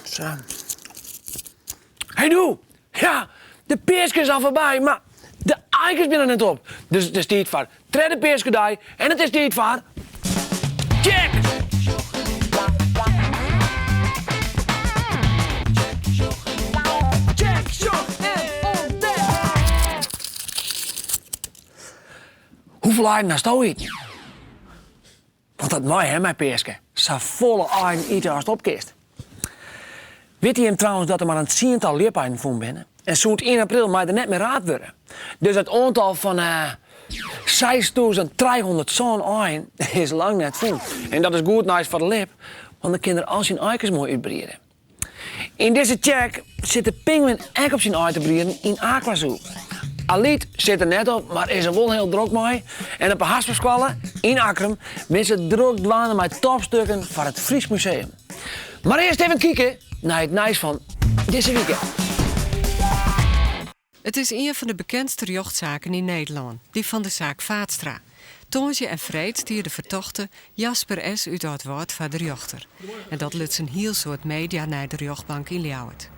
Sa. Hey doe! Ja, de peaske is al foarby, mar de aikes binne net op. Dus it is tiid foar tredde peaskedei en it is tiid foar Check! Check, sjoch en ûntdek! Hoefolle aaien hasto iten? Want dat mei hè mei Peaske, safolle aaien ite ast op kinst. Witte jim trouwens dat der mar in tsiental ljipaaien fûn binne? En sûnt ien april mei der net mear raat wurde. Dus it oantal fan 6307 aaien is lang net fûn. En dat is goed nijs foar de ljip, want dan kin er al syn aaikes moai útbriede. Yn dizze check sit de pinguïn ek op syn aai te brieden yn Aquazoo. Alyt sit der net op, mar is der wol hiel drok mei. En op 'e Hasperskoalle yn Akkrum binne se drok dwaande mei topstukken foar it Frysk Museum. Mar earst even kike nei it nijs fan dizze wike. It is ien fan de bekendste rjochtsaken yn Nederlân, dy fan de saak Vaatstra. Tongersdei en freed stie de fertochte Jasper S. út Aldwâld foar de rjochter. En dat luts in hiel soad media nei de rjochtbank yn Ljouwert.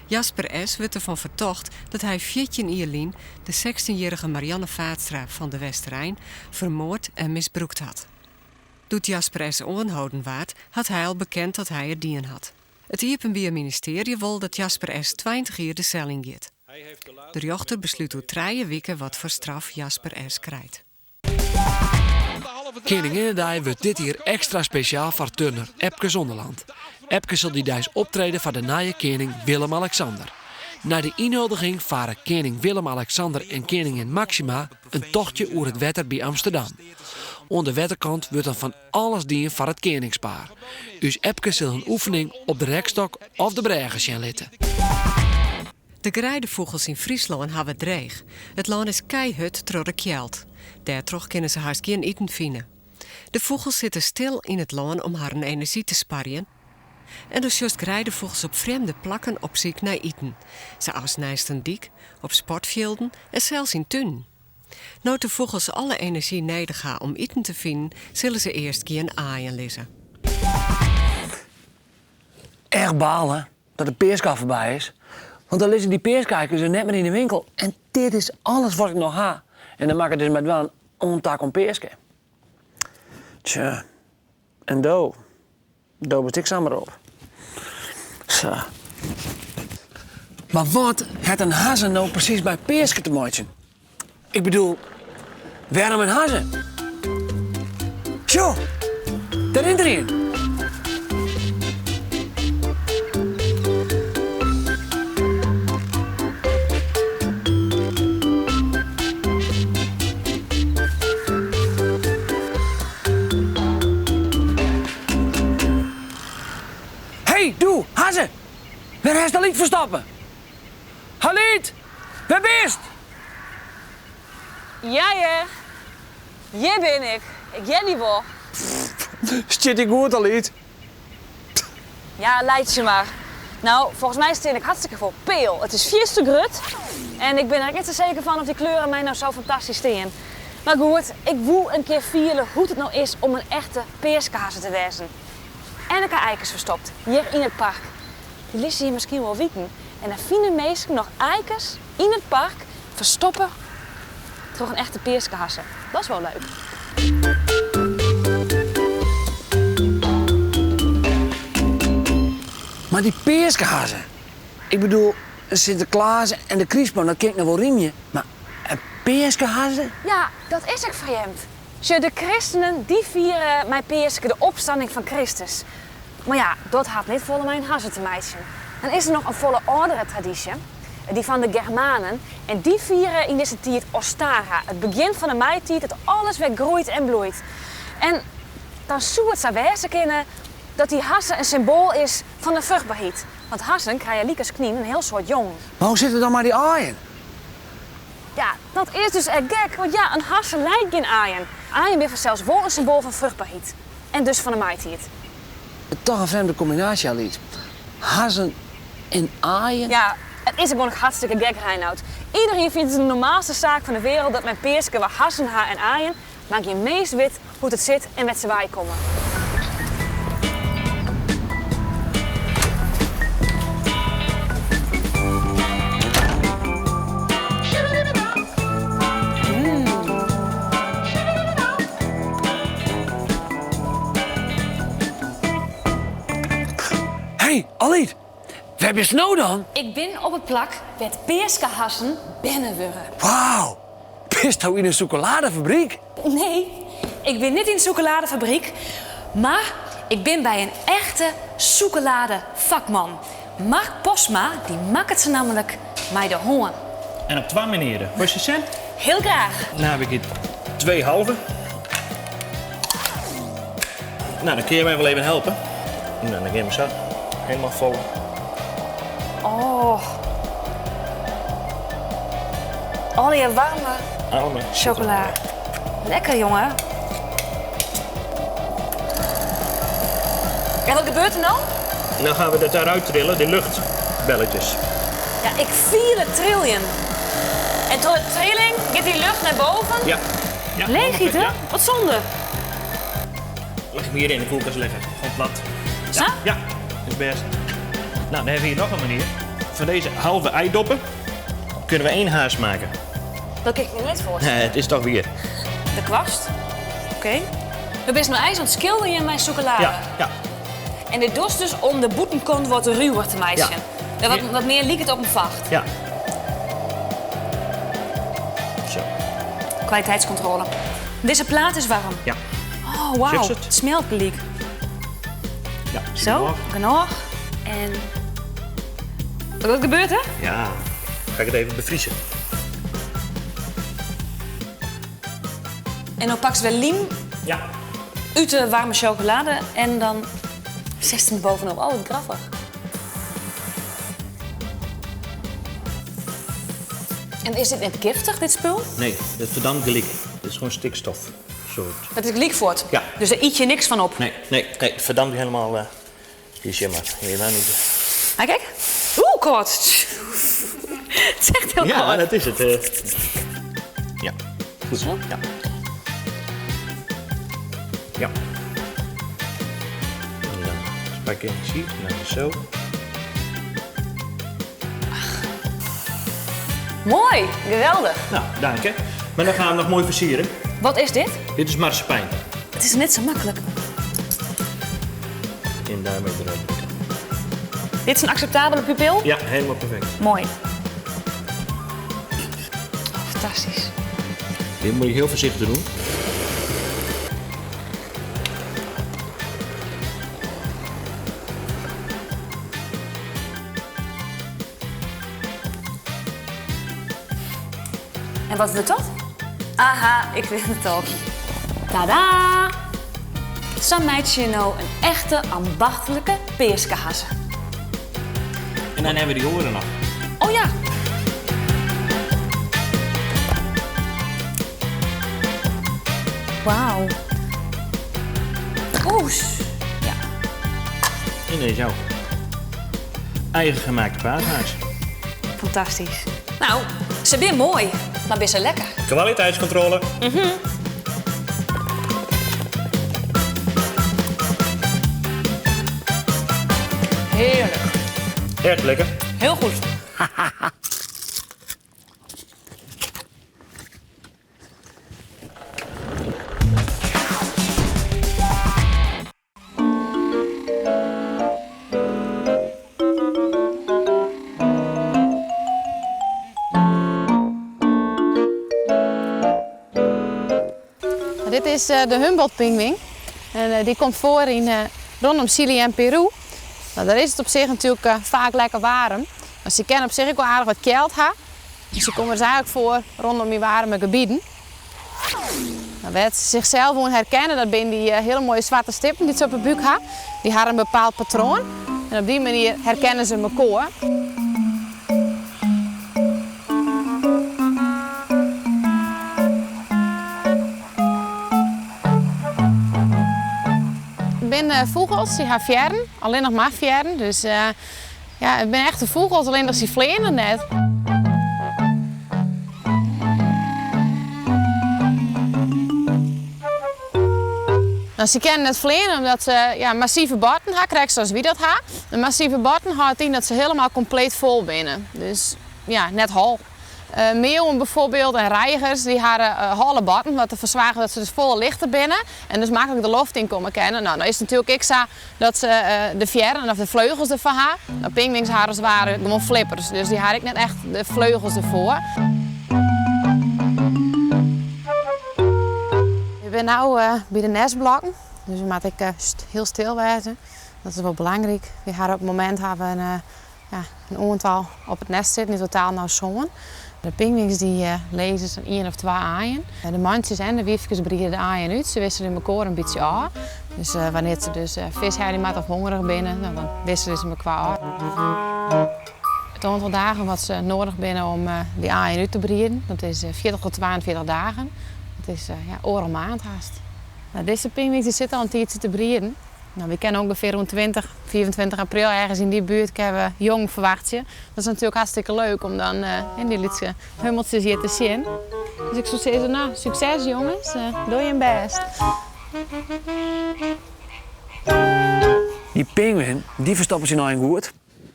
Jasper S. wurdt derfan fertocht dat hy 14 jier lyn de sechstjinjierrige Marianne Vaatstra fan De Westerein fermoard en misbrûkt hat. Doe't Jasper S. oanholden waard, hat hy al bekend dat hy it dien hat. It Iepenbier Ministearje wol dat Jasper S. 20 jier de sel yn giet. De rjochter beslút oer trije wike wat foar straf Jasper S. krijt. Keninginnedei wurdt dit jier ekstra spesjaal foar turner Epke Zonderland. Epke sil dy deis optrede foar de nije kening Willem-Alexander. Nei de ynhuldiging fare kening Willem-Alexander en keningin Máxima in tochtje oer it wetter by Amsterdam. Oan de wetterkant wurdt dan fan alles dien foar it keningspaar. Us Epke sil in oefening op de rekstok of de brêge sjen litte. De greidefûgels yn Fryslân hawwe it dreech. It lân is keihurd troch de kjeld. Dêrtroch kinne se hast gjin iten fine. De fûgels sitte stil yn it lân om harren enerzjy te sparjen en do sjochst greidefûgels op frjemde plakken op syk nei iten, sa as neist in dyk, op sportfjilden en sels yn tunen. No't de fûgels alle enerzjy nedich ha om iten te finen, sille se earst gjin aaien lizze. Echt balen dat de peaske al foarby is. Want dan lizze dy peaskeaikes dus net mear yn de winkel. En dit is alles wat ik noch ha. En dan moat ik it dus mar dwaan oant takom peaske. Tsja, en do? Do bist ek samar op. Sa. Mar wat hat in hazze no presys mei peaske te meitsjen? Ik bedoel, wêrom in hazze? Sjoch, dêr rint der ien. Hey, doe, hazze! Wêr hast Alyt ferstoppe? Alyt, wêr bist? Ja hear, hjir bin ik. Ik hear dy wol. Stiet dy goed, Alyt? Ja, laitsje mar. No, folgens my stean ik hartstikke foar peal. It is fierste grut en ik bin der ek net sa seker fan oft dy kleuren my no sa fantastysk stean. Mar goed, ik woe in kear fiele hoe't it no is om in echte peaskehazze te wêzen. En ik ha eikes ferstopt, hjir yn it park. Dy lizze hjir miskien wol wiken en dan fine minsken noch eikes yn it park ferstoppe troch in echte peaskehazze. Dat is wol leuk. Mar dy peaskehazze, ik bedoel, Sinteklaas en de krystman, dat kin ik noch wol rymje, mar in peaskehazze? Ja, dat is ek frjemd. Sjoch, de kristenen dy fiere mei Peaske de opstanning fan Kristus. Mar ja, dat hat net folle mei in hazze te meitsjen. Dan is der noch in folle âldere tradysje, dy fan de Germanen, en dy fiere yn dizze tiid Ostara, it begjin fan de maitiid dat alles wer groeit en bloeit. En dan soe it sa wêze kinne dat dy hazze in symboal is fan de fruchtberheid, want hazzen krije lykas kninen in hiel soad jongen. Mar hoe sit it dan mei dy aaien? Ja, dat is dus ek gek, want ja, in hazze leit gjin aaien. Aaien binne fansels wol in symboal fan fruchtberheid en dus fan de maitiid. Toch in frjemde kombinaasje, Alyt. Hazzen en aaien? Ja, it is ek gewoan hartstikke gek, Reinout. Iderien fynt it de normaalste saak fan de wereld dat mei Peaske we hazzen ha en aaien, mar gjin mins wit hoe't it sit en wêr't se wei komme. Hey, Alyt, wêr bist no dan? Ik bin op it plak wêr't peaskehassen berne wurde. Wauw, bisto yn in sûkeladefabryk? Nee, ik bin net yn in sûkeladefabryk, mar ik bin by in echte sûkeladefakman. Mark Postma, dy makket se nammentlik mei de hân. En op twa manieren. Wolst se sjen? Hiel graach. No heb ik hier twee halve. Nou, dan kun je mij wel even helpen. Nou, dan gaan we zo helemaal vol. Oh. Allegear waarme Allemaal chocola. Lekker, jongen. En wat gebeurt er nou? Nou gaan we dat daaruit trillen, die luchtbelletjes. Ja, ik fiel het triljen. En door de trilling gaat die lucht naar boven. Ja. Ja, Leeg hè? Ja. Wat zonde. Leg hem hier in de koelkast leggen. Gewoon plat. Zo? Ja, dat is best. Nou, dan hebben we hier nog een manier. Van deze halve eidoppen kunnen we één haas maken. Dat kan ik me net voorstellen. Nee, het is toch weer. De kwast. Oké. We bent nou ijs, want schilder je mijn chocolade. Ja, ja. En dit doet dus om de boetenkant wat ruwer te meisje. Ja. En wat, wat meer liek het op een vacht. Ja. Zo. Kwaliteitscontrole. Deze plaat is warm. Ja. Oh, wauw. Zit het? Het smelt gelijk. Ja. Zo, genoeg. En... Wat gebeurt er? Ja. Ga ik het even bevriezen. En dan pak ze wel liem Ja. uit de warme chocolade en dan zet hem bovenop. Oh, wat grappig. En is dit net giftig, dit spul? Nee, dat verdampt gelijk. Het is gewoon stikstof. Soort. Dat is gelijkvoort. Ja. Dus daar eet je niks van op. Nee, nee, nee. Het verdampt helemaal. Hier zie je maar. Hier, nou niet. Maar kijk. Oeh, kort. Het is echt heel Ja, kort. dat is het. Ja. Goed. Zo? Ja. Ja. En dan pak je zie, nou zo. Mooi, geweldig. Nou, dank hè. Maar dan gaan we hem nog mooi versieren. Wat is dit? Dit is marsepein. Het is net zo makkelijk. En daarmee eruit drukken. Dit is een acceptabele pupil? Ja, helemaal perfect. Mooi. Oh, fantastisch. Dit moet je heel voorzichtig doen. En wat wordt dat? Aha, ik weet het al. Tada! Zo meid je nou een echte ambachtelijke peeskehasse. En dan hebben we die oren nog. Oh ja. Wauw. Oes. Ja. En deze is jouw eigen gemaakte paashaas. Fantastisch. Nou, ze zijn mooi, maar best wel lekker. Kwaliteitscontrole. Heerlijk. Erg lekker. Heel goed. Dit is de Humboldt-pinguïn. En die komt voor in rondom Chili en Peru. Nou, daar is het op zich natuurlijk vaak lekker warm. Maar ze kennen op zich ook wel aardig wat koud hebben. Dus ze komen er eigenlijk voor rondom die warme gebieden. Nou, waar ze zichzelf gewoon herkennen, dat zijn die hele mooie zwarte stippen die ze op de buik hebben. Die hebben een bepaald patroon. En op die manier herkennen ze elkaar. Het zijn vogels, die hebben veren, alleen nog maar veren. Dus het zijn echte vogels, alleen dat ze vliegen net. Nou, ze kennen het vliegen omdat ze massieve botten hebben, krijg zoals wie dat hebben. Een massieve botten houdt in dat ze helemaal compleet vol binnen. Dus net hol. Meeuwen bijvoorbeeld en reigers, dy hawwe holle botten, wat derfoar soarget dat se dus folle lichter binne en dus maklik de loft yn komme kinne. No, no is it natuerlik ek sa dat se de fearren of de fleugels derfoar ha. No, pinguïns hawwe as it ware gewoan flippers, dus dy hawwe ek net echt de fleugels derfoar. We binne no by de nêstblokken, dus we moatte ek hiel stil wêze. Dat is wol belangryk. Wy hawwe op it momint hawwe we in ja, in oantal op it nêst sitten, yn totaal no sân. De pinguïns dy lizze sa'n ien of twa aaien. De mantsjes en de wyfkes briede de aaien út. Se wisselje mekoar in bytsje ôf. Dus wannear't se dus fisk helje moatte of hongerich binne, no, dan wisselje se mekoar ôf. It oantal dagen wat se noadich binne om dy aaien út te brieden, dat is 40 tot 42 dagen. Dat is ja, oardel maand hast. Dizze pinguïns dy sitte al in tiidsje te brieden. No, wy kinne ûngefear rûn 20, 25 april ergens yn dy buert kinne we jongen ferwachtsje. Dat is natuerlik hartstikke leuk om dan dy lytse hummeltsjes hjir te sjen. Dus ik soe sizze, no, sukses jonges, doch jim bêst. Dy pinguïn, dy ferstoppet syn eigen goed.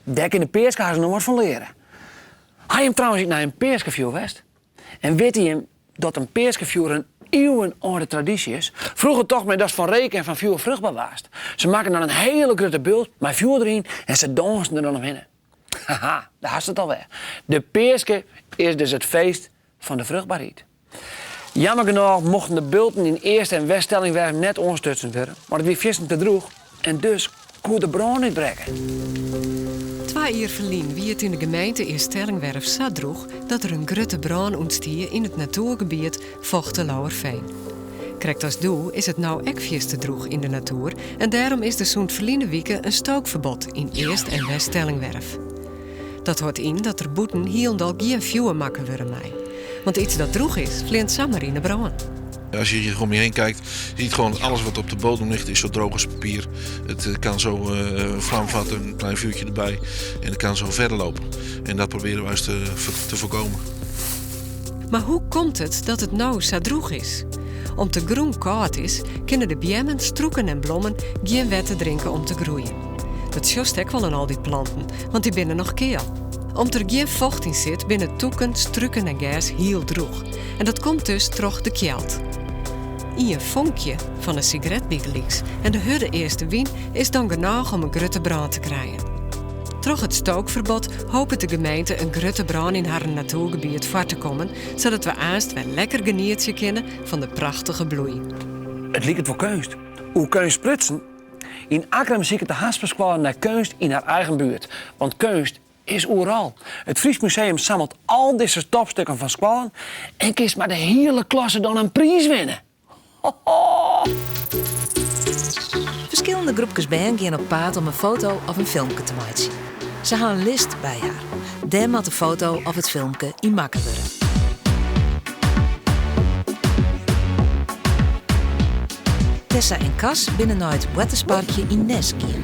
Dêr kin de peaskehazzen noch wat fan leare. Ha jim trouwens ek nei in peaskefjoer west? En witte jim dat in peaskefjoer in iuwenâlde tradysje is? Froeger tocht men datst fan reek en fan fjoer fruchtber waardst. Se makken dan in hiele grutte bult mei fjoer deryn en se dânsten der dan omhinne. Haha, dêr hast it alwer. De peaske is dus it feest fan de fruchtberheid. Jammer genôch mochten de bulten yn East en Weststellingwerf net oanstutsen wurde, want it wie fierstente drûch en dus koe der brân útbrekke. Twa jier ferlyn wie it yn de gemeente Eaststellingwerf sa drûch dat der in grutte brân ûntstie yn it natoergebiet Fochteloërveen. Krekt as doe is it no ek fierste drûch yn de natoer en dêrom is der sûnt ferline wike in stookferbod yn East en Weststellingwerf. Dat hâldt yn dat der bûten hielendal gjin fjoer makke wurde mei. Want iets dat drûch is, fleant samar yn 'e brân. Als je hier om je heen kijkt, je ziet gewoon alles wat op de bodem ligt is zo droog als papier. Het eh, kan zo uh, vlam vatten, een klein vuurtje erbij en het kan zo verder lopen. En dat proberen wij te, te voorkomen. Maar hoe komt it dat it no sa drûch is? Om't de grûn kâld is, kinne de beammen, strûken en blommen gjin wetter drinke om te groeien. Dat sjochst ek wol oan al dy planten, want dy binne noch keal. Om't der gjin focht yn sit, binne tûken, struken en gers hiel drûch. En dat komt dus troch de kjeld. Ien fonkje, fan in sigaret bygelyks, en de hurde eastewyn is dan genôch om in grutte brân te krijen. Troch it stookferbod hopet de gemeente in grutte brân yn harren natoergebiet foar te kommen, sadat we aanst wer lekker genietsje kinne fan de prachtige bloei. It liket wol keunst. Oer keunst sprutsen, yn Akkrum siket de Hasperskoalle nei keunst yn har eigen buert. Want keunst is oeral. It Frysk Museum sammelt al dizze topstikken fan skoallen en kinst mei de hiele klasse dan in priis winne. Hoho! Ferskillende groepkes bern gean op paad om in foto of in filmke te meitsjen. Se ha in list by har. Dêr moat de foto of it filmke yn makke wurde. Tessa en Cas binne nei it boartersparkje yn Nes gien.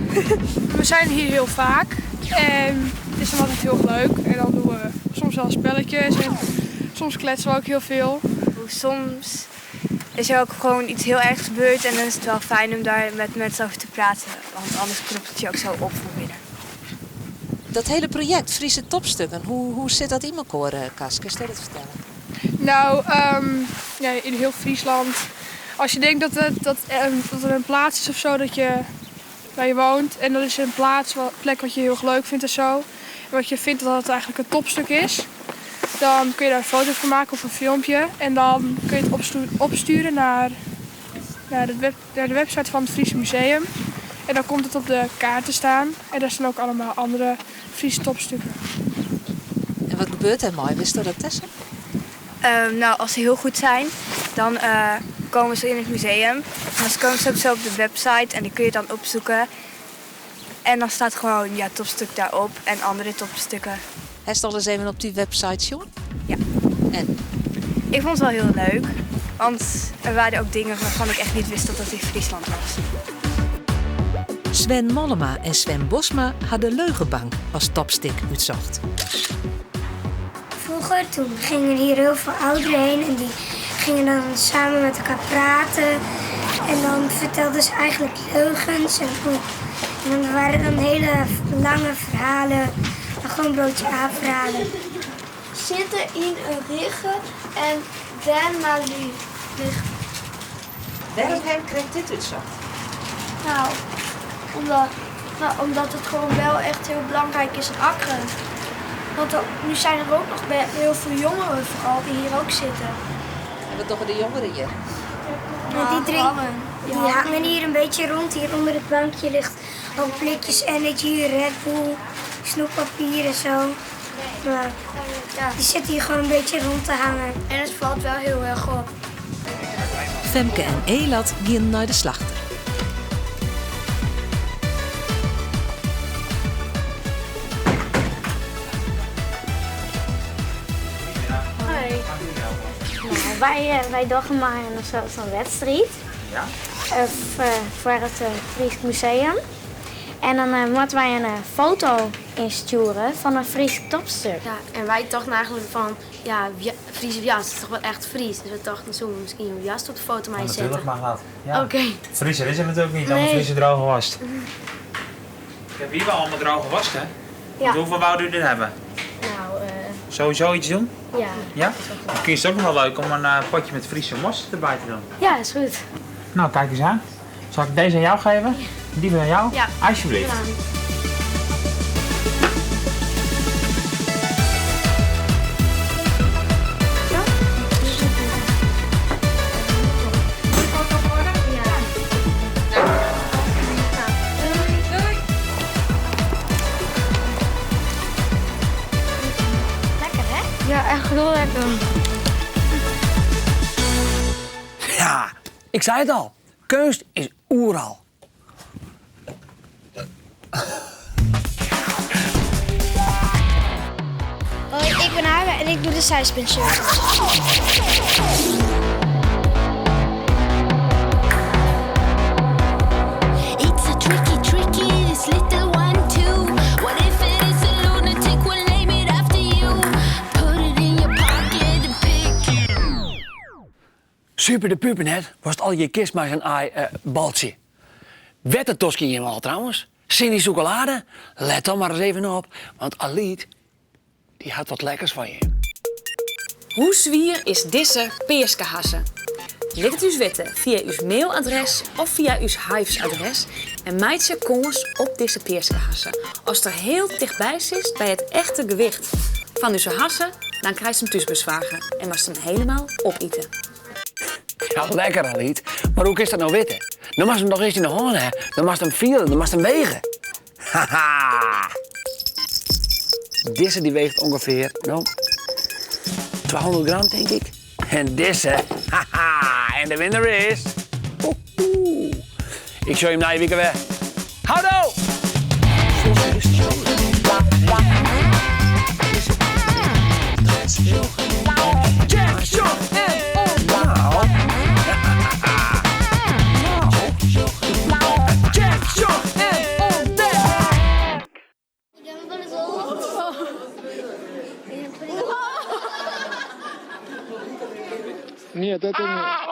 We zijn hier heel vaak en het is dan altijd heel leuk. En dan doen we soms wel spelletjes en soms kletsen we ook heel veel. Soms is er ook gewoon iets heel ergs gebeurd en dan is het wel fijn om daar met mensen over te praten. Want anders kropt het je ook zo op van binnen. Dat hele project Friese Topstukken, hoe, hoe sit dat yn mekoar, eh, Cas? Kinst dat fertelle? Nou, um, ja, in heel Friesland. Als je denkt dat, het, dat, dat er een plaats is of zo dat je, waar je woont. En dat is een plaats, plek wat je heel erg leuk vindt en zo. En wat je vindt dat het eigenlijk een topstuk is. Dan kun je daar een foto van maken of een filmpje. En dan kun je het opsturen naar, naar, de, web, naar de website van het Friese Museum. En dan komt het op de kaart te staan. En daar staan ook allemaal andere Friese topstukken. En wat gebeurt er mei? Witsto dat, Tessa? Nou, als ze heel goed zijn, dan uh, komen ze in het museum. En dan komen ze ook zo op de website en die kun je dan opzoeken. En dan staat gewoon ja, topstuk daarop en andere topstukken. Hast al ris even op dy website sjoen? Ja. En? Ik vond het wel heel leuk. Want er waren ook dingen waarvan ik echt niet wist dat dat in Friesland was. Sven Mollema en Sven Bosma ha de Leugenbank as topstik útsocht. Vroeger toen gingen hier heel veel ouderen heen en die gingen dan samen met elkaar praten. En dan vertelden ze eigenlijk leugens. En, en dan waren dan hele lange verhalen, maar gewoon broodje aap verhalen. Sitte yn in rige en dêrnei ligge. Wêrom ha jim krekt dit útsocht? Nou, omdat, nou, omdat het gewoon wel echt heel belangrijk is in Akkrum. Want nu zijn er ook nog heel veel jongeren vooral die hier ook zitten. En wat dogge de jongeren hjir? Die drinken, die hangen hier een beetje rond. Hier onder het bankje ligt ook blikjes Energy, Red Bull, snoeppapier en zo. Maar die zitten hier gewoon een beetje rond te hangen. En het valt wel heel erg op. Femke en Elad gean nei de slachter. Hoi. Nou, wij, eh, wij dogge mei oan in soart fan wedstriid. Ja. Eh, foar it eh, Frysk Museum. En dan eh, moatte wy in foto ynstjoere fan in Frysk topstuk. Ja, en wy tochten eigentlik fan, ja, Friese jas, dat is toch wel echt Fries. Dus we tochten, soene we miskien in jas op de foto mei sette. Natuerlik mei dat. Ja. Oké. Friezer is it natuerlik net, allemaal Nee. Friese droge woarst. Ik heb hier wel allemaal droge worst, hè? Ja. Hoeveel wou u er hebben? Nou, Sowieso iets doen? ja. Ja? Dan is het ook nog wel leuk om een potje met Friese worst erbij te doen. Ja, is goed. Nou, kijk eens aan. Zal ik deze aan jou geven? Die aan jou? Ja. Alsjeblieft. Lekker hè? Ja, echt heel lekker. Ja, ik sei it al. Keunst is oeral. Hoi, ik ben Ara en ik doe de zijspin circus. It's a tricky, tricky, this little one too. What if it is a lunatic? We'll name it after you. Put it in your pocket and pick you. Super de puper net, was it allegear kist mei sa'n aai eh, baltsje. Wettertoskje jim al trouwens? Sin yn sûkelade? Let dan mar ris even op, want Aliet dy hat wat lekkers foar je. Hoe swier is dizze peaskehasse? Lit it ús witte fia ús mailadres of fia ús Hyves-adres en meitsje kâns op dizze peaskehasse. Ast der hiel tichtby sitst by it echte gewicht fan ús hasse, dan krijst him thúsbesoarge en moatst him hielendal opite. Ja, lekker Aliet. Mar hoe kinst dat no witte? Dan moatst him doch earst yn 'e hân ha. Dan moatst him fiele, dan moatst him wege. Haha! Dizze dy weecht ûngefear, no, 200 gram tink ik. En dizze, haha, en de winner is... Oeh, ik sjoch jim nije wike wer. Houdoe! Нет, это не...